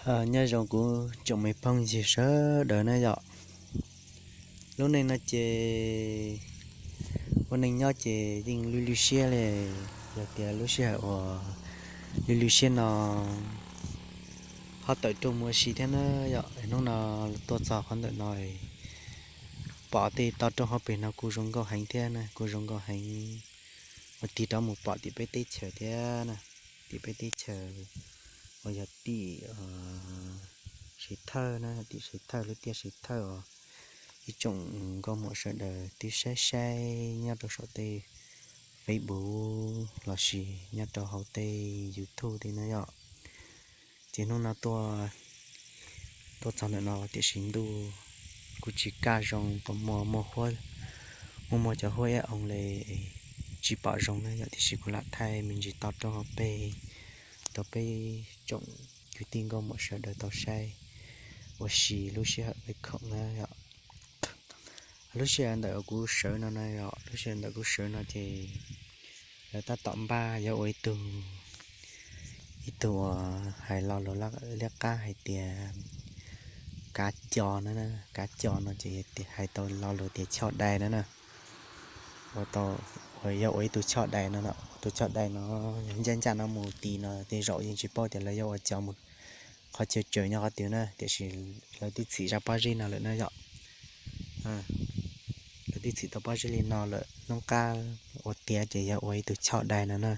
Nyob zoo kuv tsoom me phooj ywg sawv daws na yom. Lub neej no ces ua neej nyob ces yeej lwj lwj siab li. Yog tias lub sij hawm uas lwj lwj siab no ho tawm rooj mus ua si thiab na yom. Hnub no tuaj txog qhov ntawm no pom tej toj roob hauv pes no kuj zoo nkauj heev thiab na, kuj zoo nkauj heev. Ua tig rov mus pom tim peb teb chaws thiab na, tim peb teb chaws uas yog tim Sev Thawj na, tim Sev Thawj, lub tiaj Sev Thawj os. Ib tsoom nkauj muam sawv daws twb saib saib nyob rau saum tej Facebook lossis nyob rau hauv tej YouTube tej na yom. Ces hnub no tuaj, tuaj txog ntawm no tiam sis ntuj kuj tsis kaj zoo, puas muaj, muaj muaj cov huab iab oo li, tsis pom zoo na yom. Tiam sis kuv lam thaij me ntsis toj roob hauv pes rau peb tsoom kwv tij nkauj muam sawv daws tau saib ua si lub sij hawm peb khoom na yom. Lub sij hawm ntawm kuv sawv no na yom, lub sij hawm ntawm kuv sawv no ces lawv tab tom npaj yuav ua ib tug, ib tug uas hais lo lus liab qab hais tias kav co na, kav co no ces hais tau lo lus tias choj dai na na. Ua tau, uas yuav ua ib tug choj dai no, ua tus choj dai no ncaj ncaj no mus tid no tej zaum yeej tsis paub tias lawv yuav ua cov mus qhov chaw tsaws nyob qhov twg na, tiam sis lawv twb txhim zaj pob zeb no lawm na yom. Lawv twb txhim tau pob zeb li no lawm, hnub qab ua tiav ces yuav ua ib tug choj dai no na.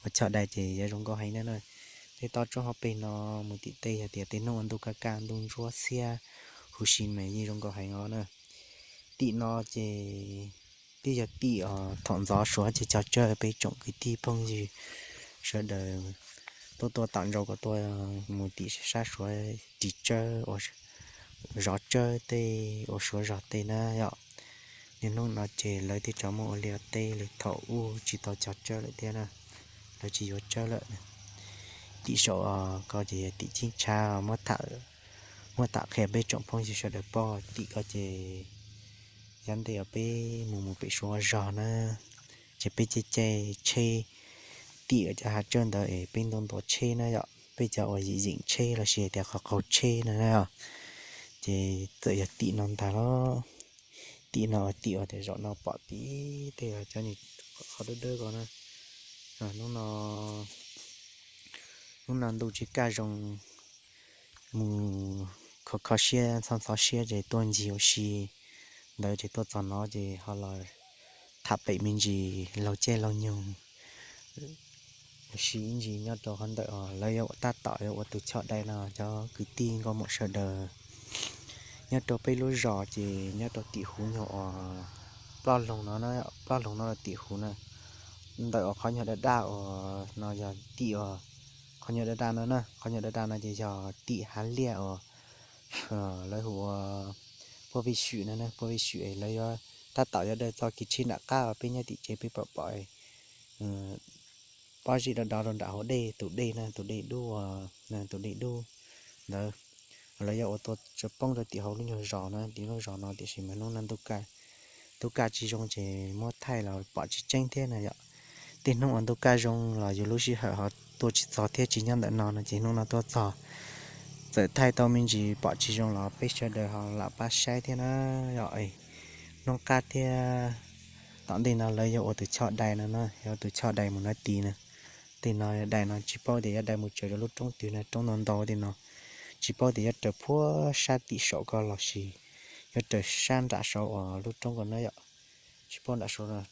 Ua choj dai ces yuav zoo nkauj heev na na. Tej toj roob hauv pes no mus tim tej yog tias tej hnub ua ntuj kaj kaj ntuj ntsuab xiab huv si mas yeej zoo nkauj heev os na. Tim no ces twb yog tim uas thaum ntxov Suav ces cog tsawb, peb tsoom kwv tij phooj ywg sawv daws tuaj tuaj tom ntsoov kom tuaj mus tim sab Suav ris tsawb, zov tsawb tej ua Suav zog tej na yom. Niaj hnub no ces lawv twb tso muab ua liaj ua teb li, thaum ub tsis tau cog tsawb lawm thiab na, lawv tsis yuav tsawb lawm. Tim saum ko ces yog tim Cheeb Tshav, muab tham qhia peb tsoom phooj ywg sawv daws paub. Tim ko ces yav ntej uas peb mus mus pem Suav zog na, ces peb caij caij tsheb, tim cov hav tsawb ntawd es peb ntua ntua tsheb na yom, peb cov uas yeem yeem tsheb lossis tias qhov qaug tsheb no na yom. Ces txawm yog tim no ntag los, tim no uas tim uas tias zaum no pom tib tej cov ni, qhov dawb dawb ko na. Hnub no, hnub no ntuj tsis kaj zoo, mus kho kho siab ntxhov ntxhov siab ces tuaj ncig ua si ntawd ces tuaj txog no ces ho los tham pem me ntsis laug caij laug nyoog ua si ib ntsis nyob rau qhov ntawm uas lawv yuav ua tab tom yuav ua tus choj dai no, cov kwv tij nkauj muam sawv daws. Nyob rau peb lub zos ces nyob rau tim huv nyuag uas Plob Loog no, Plob Loog no tim huv na. Ntawm uas qhov nyuag daj daj uas no yog tim uas, qhov nyuag daj daj no na, qhov nyuag daj daj no ces yog tim hav liaj uas lawv hu ua Puag Vij Swm no na, Puag Vij Swm es lawv yuav tab tom yuav daws txoj kev tsheb nram qab uas peb nyob tim tsev peb pom pom pob zeb dov dov rau nram hauv dej, tus dej na, tus dej dub, tus dej dub ntawd. Lawv yuav ua tua poob rau tim hauv lub nyuag zos na, tim lub zos no tiam sis mas hnub no ntuj kaj tsis zoo ces muab thaij los pom tsis tseeb thiab na yom. Tej hnub uas ntuj kaj zoo los yus lub sij hawm ho tuaj tsis txog thiab tsis nyob ntawm no no ces hnub no tuaj txog, txawm thaij tau me ntsis pom tsis zoo los peb sawv daws ho lam pab saib thiab na yom. Hnub qab thiab tom ntej no lawv yuav ua tus choj dai no na, yuav ua tus choj dai mus no tid na. Tej no dai no tsis paub tias yuav dai mus tsaws rau lub roob twg na, roob ntau ntau tej no. Tsis paub tias yuav raws puag sab tim saum ko lossis yuav raws sab nram saud uas lub roob ko na yom. Tsis paub nram saud, roob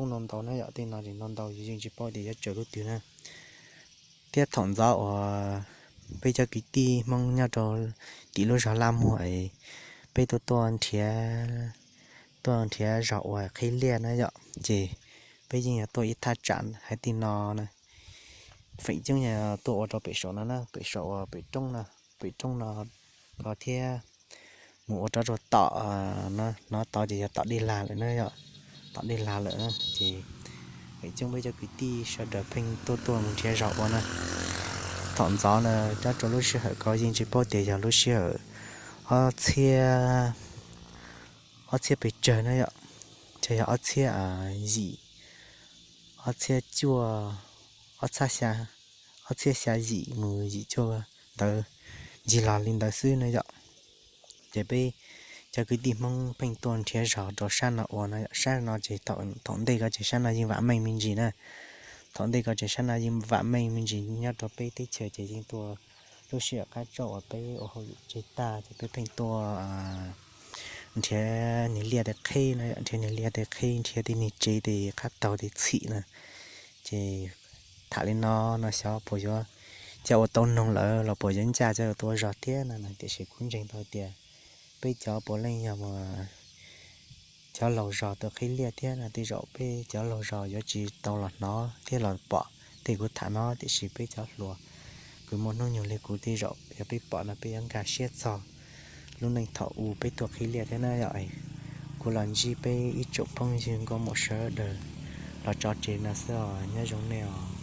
ntau ntau na yom, tej no ces ntau ntau yus yeej tsis paub tias yuav tsaws lub twg na. Thiab thaum ntxov uas peb cov kwv tij Hmoob nyob rau tim lub zos Laj Muag es peb tuaj tuaj nrhiav, tuaj nrhiav zog ua qhib liaj na yom, ces peb yeej yog tuaj ib thaj tsam hais tej no na. Feem coob yog tuaj ua rau pem saum no na, pem saum uas pem roob no, pem roob no ko thiab mus ua rau rau tom no, no tod ces yog tom Dej Lag lawm na yom, tom Dej Lag lawm na. Ces feem coob peb cov kwv tij sawv daws pheej tuaj tuaj mus nrhiav zog ua na. Thaum ntxov na, nyob rau lub sij hawm ko yeej tsis paub tias yog lub sij hawm ob txhiab, ob txhiab pes tsawg na yom, ces yog ob txhiab yim, ob txhiab cuaj, ob txhiab xya yim mus yim cuaj tawv ncig los li ntawd xwb na yom. Ces peb cov kwv tij Hmoob pheej tuaj nrhiav zog rau sab no ua no yom. Sab no ces thaum ntej ko ces sab no yeej vam meej me ntsis na. Thaum ntej ko ces sab no yeej vam meej me ntsis nyob rau peb teb chaws ces yeej tuaj, lub sij hawm qab tsauj uas peb ua hauj lwm tseg tag ces peb pheej tuaj nrhiav niag liaj tej qhib no, nrhiav niag liaj tej qhib, nrhiav tej niag tsev tej qab taug tej txhim na. Ces tham li no no xyov puas yuav, cov ua tau noog lawm los puas yuav ncaj cov ua tau zog thiab no na. Tiam sis kuv ntseeg tau tias peb cov puav leej yog cov laug zog tuaj qhib liaj thiab no, tej zaum peb cov laug zog yuav tsis tau los hnov thiab los pom tej kuv tham no, tiam sis peb cov hluas kws muaj hnub nyoog li kuv tej zaum yog peb pom no peb yuav nkag siab txog lub neej thaum u peb tuaj qhib liaj thiab na yom. Kuv los ntsib peb ib tsoom phooj ywg nkauj muam sawv daws los tso tseg no xwb os, nyob zoo nej os.